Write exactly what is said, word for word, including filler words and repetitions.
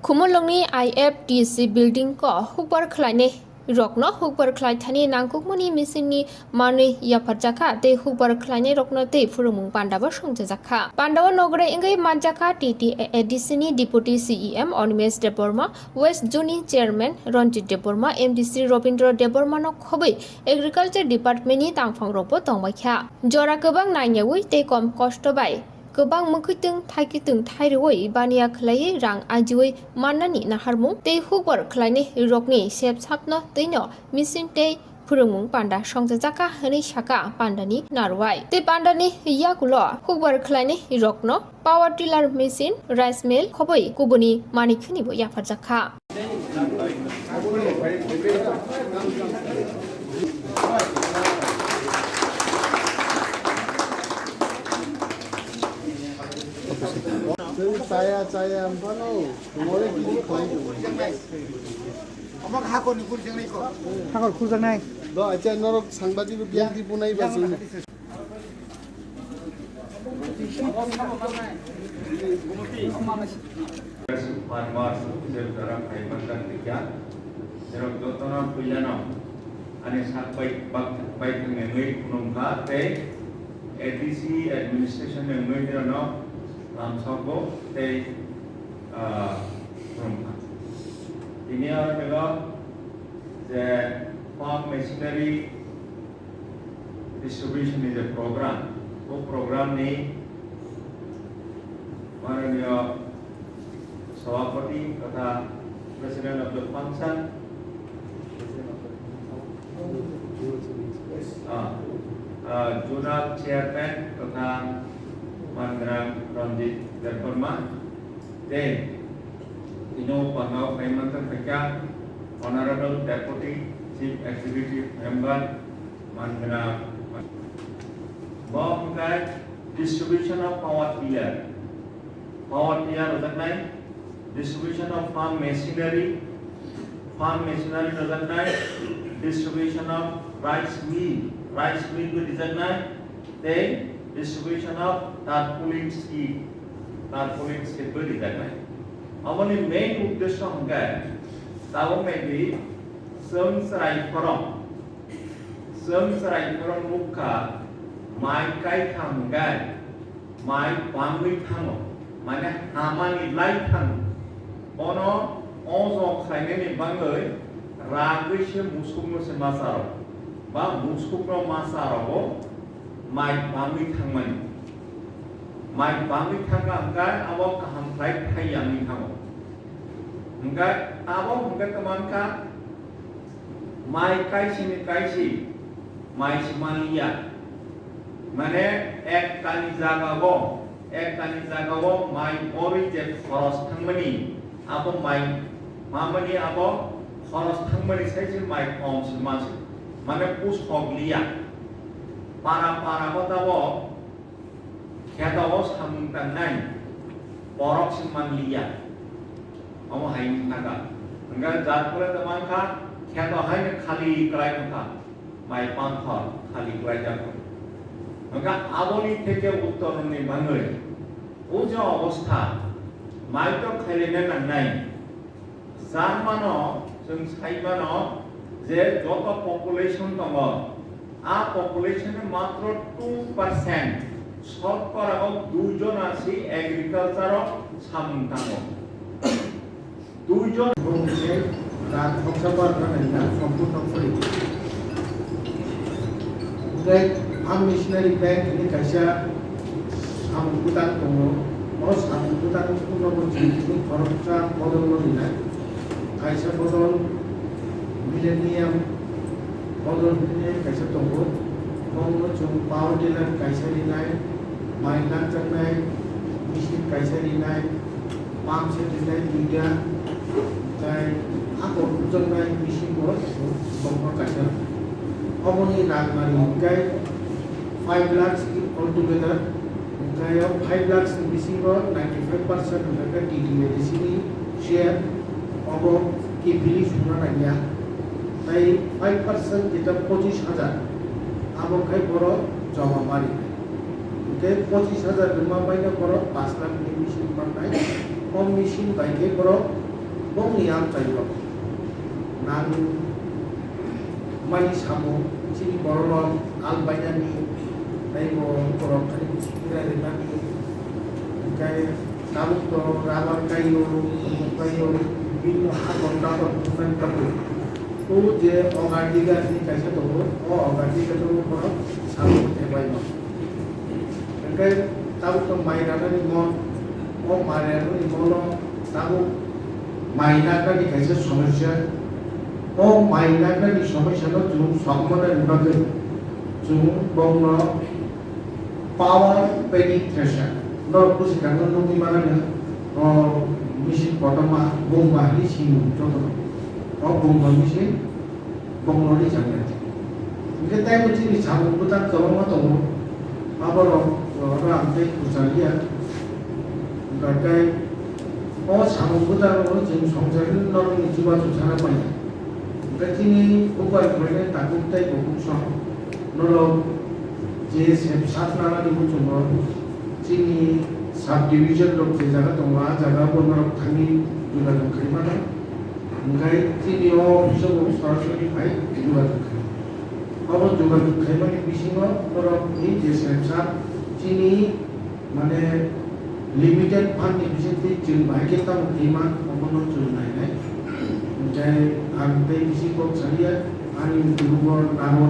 Khumulwngni I F T C building o hukbar khlainai rokno hukbar khlai thani nangkukmani machine ni manwi yapharjakha tei hukbar khlainai rokno tei phwrwngmung pandabo songchajakha. Pandao nograi wngwi manjakha T T A A D C ni Deputy C E M Animesh Debbarma, West Zone ni Chairman Ranjit Debbarma, M D C Robindra Debbarma no khobwi Agriculture Department ni tangphang rokbo tongbaikha. Jora kwbang nangyawi tei kom kosto bai kwbang mwkhwitwng thaikitwng thairwi baniya khlaiwi rang ajiwi mannani naharmung tei hukbar khlainai rokni sep sapno twino machine tei phwrwngmung panda songchajakha hwnwi sakha pandani narwai. Tei pandani yakulo hukbar khlainai rokno power tiller machine, rice mill khobwi kubuni manwi khwnibo yapharjakha. Chaya, chaya, ang phano. Hakor khuljaknai. Do, acha, norok sangbadik biang di punai ba chwng. Farmers, je dara phaiman kan tikya, jerok jotona puilano, ani sak bai, bak bai thangni mui khulumkha tei A D C administration ni mui dirano lamsokgo tei, ah, khulumkha. Tini aro bego je farm machinery distribution ni je program, o program ni mananiya sabhapati totha president of the function, ah, ah, zonal chairman totha mangrang Ranjit Debbarma, tei tino pangao kaimantan khaikha Honorable Deputy Chief Executive Member, Mangra. Bo hwnkhe distribution of power tiller. Power tiller rwjaknai, distribution of farm machinery, farm machinery rwjaknai, distribution of rice mill, rice mill bo rwjaknai, tei distribution of tarpaulin sheet, tarpaulin sheet bo rwjaknai. Aboni main uddesho hwnkhe tabuk naidi chwng chwrai phoro Chwng chwrai phoro nukha, mai kai thang hwnkhe mai bangwi thango, mane hamani lai thango. Bono o jok khlainani bagwi ragwi se musukno se ma charo, ba musukno ma charogo mai bangwi thangmani. Mai bangwi thangkha hwnkhe abo kaham khlai thai yangwi thango. Hwnkhe abo hwnkhe kwmankha, Mai kaisini kaisi, mai se manliya. Mane, ekkani jagao, ekkani jagao mai borwi je khoros thangmani, abo mai mamani abo khoros thangmani sai se mai kom se ma se. Mane, pusok liya. Para para o tabok Kheto o samung tangnai borok se manliya. Omo hai wngkha da. Hwnkhe jar phore tongmangkha, kheto haino khali kwlai wngkha, mai panthor khali kwlaijak wngkha. Hwnkhe aboni theke uttorni bagwi o je obostha, mai to khailena nangnai. Jarmano chwng sai mano je joto population tongo, a population ni matro two percent, sotkorao dui jona se agriculture o samung tango. Dui jon. Bumung se rak khoksa bar na nai na sompurno free. Hwnkhe farm machinery bank hwnwi kaisa samung bwtang tongo. O samung bwtang phano bo chini khoroksa bodol no rinai. Kaisa bodol millennium bodol hwnwi kaisa tongo. Bono chwng power tiller kaisa rinai, mai langjaknai machine kaisa rinai, pump set rinai duita, tei hakor hupjaknai machine bo bokma kaisa. Oboni rang nari hwnkhe five lakhs altogether, hwnkhe o five lakhs ni bisingo ninety five percent hwnkhe T T A D C ni share, obo kifili sungna nangya. Tei five percent jeta pochis hajar, abo khai borok joma mari. Hwnkhe pochis hajar rwma baino borok pash lakh ni machine mannai. O machine bai khe borok Bongni amchaio nang mani samung chini bororok al bainani tei bo borok khani rinani hingkai tabuk to rubber kaio, kaio, bibinno hakor takor thumnani bagwi. O je ogardiga ni kaisa tongo, o ogardiga no borok samung khe baino. Hingke tabuk to mai ranani mol, o mai ranani molo tabuk mai nagnani kaisa somosya. O mai nagnani somosya no chwng sokmanani bagwi chwng bongno power penny thresher norok busi kangno nugwi manani o machine kotorma bumba hinwi simo jotono. O bumba machine bongno rijak ya. Hingke taibo chini samung bwtang kwbangma tongo, aborok oro ang tei kwchaliya. Hingke tei o samung bwtang o chwng swngcharni norokni chubachu sana manya. Hingke chini bubar khlainai takhuk tei bukhuk song norok je sep sak nanani muchungo chini sub division rok je jaga tongo, a jaga bo norok thangwi jogajogo khai mano. Hingkhai chini o office o bo sorasori phai jogajogo khai. Obo jogajogo khaimani bisingo borok ni je sep sak chini mane limited fund ni bisingtwi chwng bahai khe tamo khaima obono chwng nainai. Hingkhai ang tei bisi kok saliya ani mukugo nabo.